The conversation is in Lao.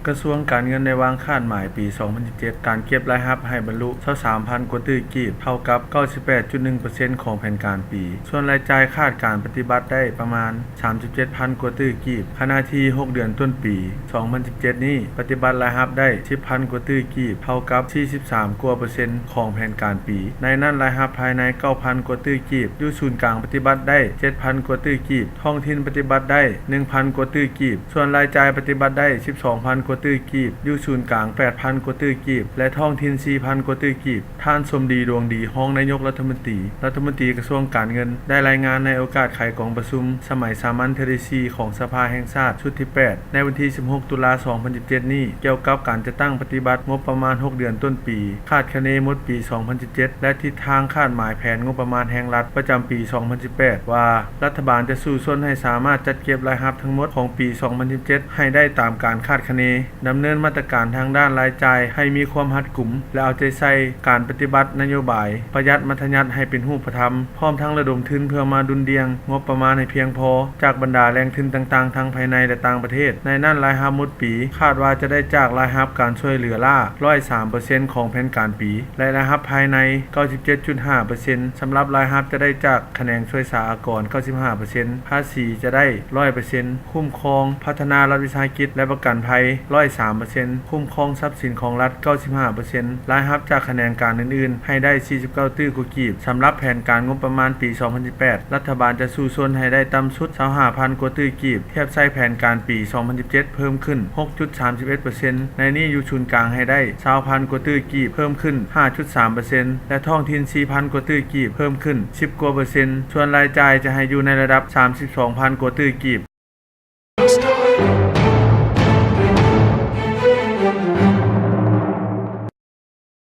ກະຊວງການເງິນໄດ້ວາງຄາດໝາຍປີສອງພັນສິບເຈັດ ການເກັບລາຍຮັບໃຫ້ບັນລຸຊາວສາມພັນກວ່າຕື້ກີບ ເທົ່າກັບເກົ້າສິບແປດຈຸດໜຶ່ງເປີເຊັນຂອງແຜນການປີ. ສ່ວນລາຍຈ່າຍຄາດການປະຕິບັດໄດ້ປະມານສາມສິບເຈັດພັນກວ່າຕື້ກີບ, ຂະນະທີ່ຫົກເດືອນຕົ້ນປີສອງພັນສິບເຈັດນີ້ ປະຕິບັດລາຍຮັບໄດ້ສິບພັນກວ່າຕື້ກີບ ເທົ່າກັບສີ່ສິບສາມກວ່າເປີເຊັນຂອງແຜນການປີ. ໃນນັ້ນລາຍຮັບພາຍໃນເກົ້າພັນກວ່າຕື້ກີບ ຢູ່ສູນກາງປະຕິບັດໄດ້ເຈັດພັນກວ່າຕື້ກີບ, ທ້ອງຖິ່ນປະຕິບັດໄດ້ໜຶ່ງພັນກວ່າຕື້ກີບ, ສ່ວນລາຍຈ່າຍປະຕິບັດໄດ້ສິບສອງພັນກວ່າຕື້ກີບ, ຢູ່ສູນກາງແປດພັນກວ່າຕື້ກີບ ແລະ ທ້ອງຖິ່ນສີ່ພັນກວ່າຕື້ກີບ. ທ່ານ ສົມດີ ດວງດີ ຮອງນາຍົກລັດຖະມົນຕີ ລັດຖະມົນຕີກະຊວງການເງິນ ໄດ້ລາຍງານໃນໂອກາດໄຂກອງປະຊຸມສະໄໝສາມັນເທື່ອທີສີ່ຂອງສະພາແຫ່ງຊາດຊຸດທີແປດ ໃນວັນທີສິບຫົກ ຕຸລາ ສອງພັນສິບເຈັດນີ້ ກ່ຽວກັບການຈັດຕັ້ງປະຕິບັດງົບປະມານຫົກເດືອນຕົ້ນປີ, ຄາດຄະເນໝົດປີສອງພັນສິບເຈັດ ແລະ ທິດທາງຄາດໝາຍແຜນງົບປະມານແຫ່ງລັດປະຈຳປີສອງພັນສິບແປດ ວ່າ ລັດຖະບານຈະສູ້ຊົນໃຫ້ສາມາດຈັດເກັບລາຍຮັບທັງໝົດຂອງປີສອງພັນສິບເຈັດ ໃຫ້ໄດ້ຕາມການຄາດຄະເນ, ດຳເນີນມາດຕະການທາງດ້ານລາຍຈ່າຍໃຫ້ມີຄວາມຮັດກຸມ ແລະ ເອົາໃຈໃສ່ການປະຕິບັດນະໂຍບາຍປະຢັດມັດທະຍັດໃຫ້ເປັນຮູບປະທຳ, ພ້ອມທັງລະດົມທຶນເພື່ອມາດຸ່ນດ່ຽງງົບປະມານໃຫ້ພຽງພໍ ຈາກບັນດາແຫຼ່ງທຶນຕ່າງໆ ທັງພາຍໃນ ແລະ ຕ່າງປະເທດ. ໃນນັ້ນລາຍຮັບໝົດປີຄາດວ່າຈະໄດ້ຈາກລາຍຮັບການຊ່ວຍເຫຼືອລ້າຮ້ອຍສາມເປີເຊັນຂອງແຜນການປີ ແລະ ລາຍຮັບພາຍໃນເກົ້າສິບເຈັດຈຸດຫ້າເປີເຊັນ. ສຳລັບລາຍຮັບຈະໄດ້ຈາກຂະແໜງຊ່ວຍສາອາກອນເກົ້າສິບຫ້າເປີເຊັນ, ພາສີຈະໄດ້ຮ້ອຍເປີເຊັນ, ຄຸ້ມຄອງພັດທະນາລັດວິສາຫະກິດ ແລະ ປະກັນໄພຮ້ອຍສາມເປີເຊັນ, ຄຸ້ມຄອງຊັບສິນຂອງລັດເກົ້າສິບຫ້າເປີເຊັນ. ລາຍຮັບຈາກຂະແໜງການອື່ນໆໃຫ້ໄດ້ສີ່ສິບເກົ້າຕື້ກວ່າກີບ. ສຳລັບແຜນການງົບປະມານປີສອງພັນສິບແປດ ລັດຖະບານຈະສູ້ຊົນໃຫ້ໄດ້ຕ່ຳສຸດຊາວຫ້າພັນກວ່າຕື້ກີບ ທຽບໃສ່ແຜນການປີສອງພັນສິບເຈັດເພີ່ມຂຶ້ນຫົກຈຸດສາມສິບເອັດເປີເຊັນ, ໃນນີ້ຢູ່ສູນກາງໃຫ້ໄດ້ຊາວພັນກວ່າຕື້ກີບ ເພີ່ມຂຶ້ນຫ້າຈຸດສາມເປີເຊັນ ແລະ ທ້ອງຖິ່ນສີ່ພັນກວ່າຕື້ກີບ ເພີ່ມຂຶ້ນສິບກວ່າເປີເຊັນ. ສ່ວນລາຍຈ່າຍຈະໃຫ້ຢູ່ໃນລະດັບສາມສິບສອງພັນກວ່າຕື້ກີບ.